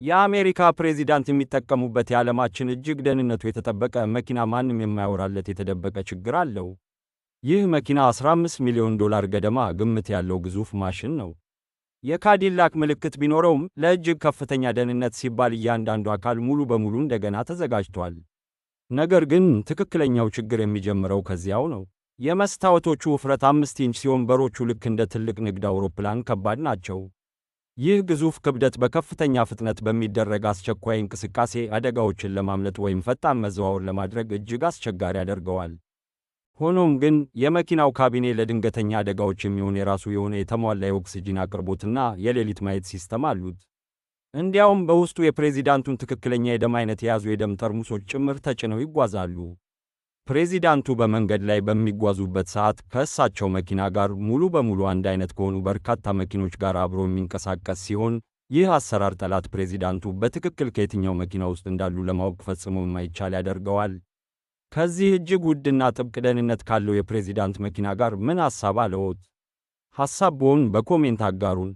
የአሜሪካ ፕሬዚዳንት የሚጠቀሙበት የዓለማችን እጅግ ደህንነቱ የተጠበቀ መኪና ማንም የማያወራለት የተደበቀ ችግር አለው። ይህ መኪና 15 ሚሊዮን ዶላር ገደማ ግምት ያለው ግዙፍ ማሽን ነው። የካዲላክ ምልክት ቢኖረውም ለእጅግ ከፍተኛ ደህንነት ሲባል እያንዳንዱ አካል ሙሉ በሙሉ እንደገና ተዘጋጅቷል። ነገር ግን ትክክለኛው ችግር የሚጀምረው ከዚያው ነው። የመስታወቶቹ ውፍረት 5 ኢንች ሲሆን በሮቹ ልክ እንደ ትልቅ ንግድ አውሮፕላን ከባድ ናቸው። ይህ ግዙፍ ክብደት በከፍተኛ ፍጥነት በሚደረግ አስቸኳይ እንቅስቃሴ አደጋዎችን ለማምለጥ ወይም ፈጣን መዘዋወር ለማድረግ እጅግ አስቸጋሪ ያደርገዋል። ሆኖም ግን የመኪናው ካቢኔ ለድንገተኛ አደጋዎች የሚሆን የራሱ የሆነ የተሟላ የኦክስጂን አቅርቦትና የሌሊት ማየት ሲስተም አሉት። እንዲያውም በውስጡ የፕሬዚዳንቱን ትክክለኛ የደም አይነት የያዙ የደም ጠርሙሶች ጭምር ተጭነው ይጓዛሉ። ፕሬዚዳንቱ በመንገድ ላይ በሚጓዙበት ሰዓት ከእሳቸው መኪና ጋር ሙሉ በሙሉ አንድ አይነት ከሆኑ በርካታ መኪኖች ጋር አብሮ የሚንቀሳቀስ ሲሆን፣ ይህ አሰራር ጠላት ፕሬዚዳንቱ በትክክል ከየትኛው መኪና ውስጥ እንዳሉ ለማወቅ ፈጽሞ የማይቻል ያደርገዋል። ከዚህ እጅግ ውድና ጥብቅ ደህንነት ካለው የፕሬዚዳንት መኪና ጋር ምን ሐሳብ አለዎት? ሐሳብዎን በ comment አጋሩን።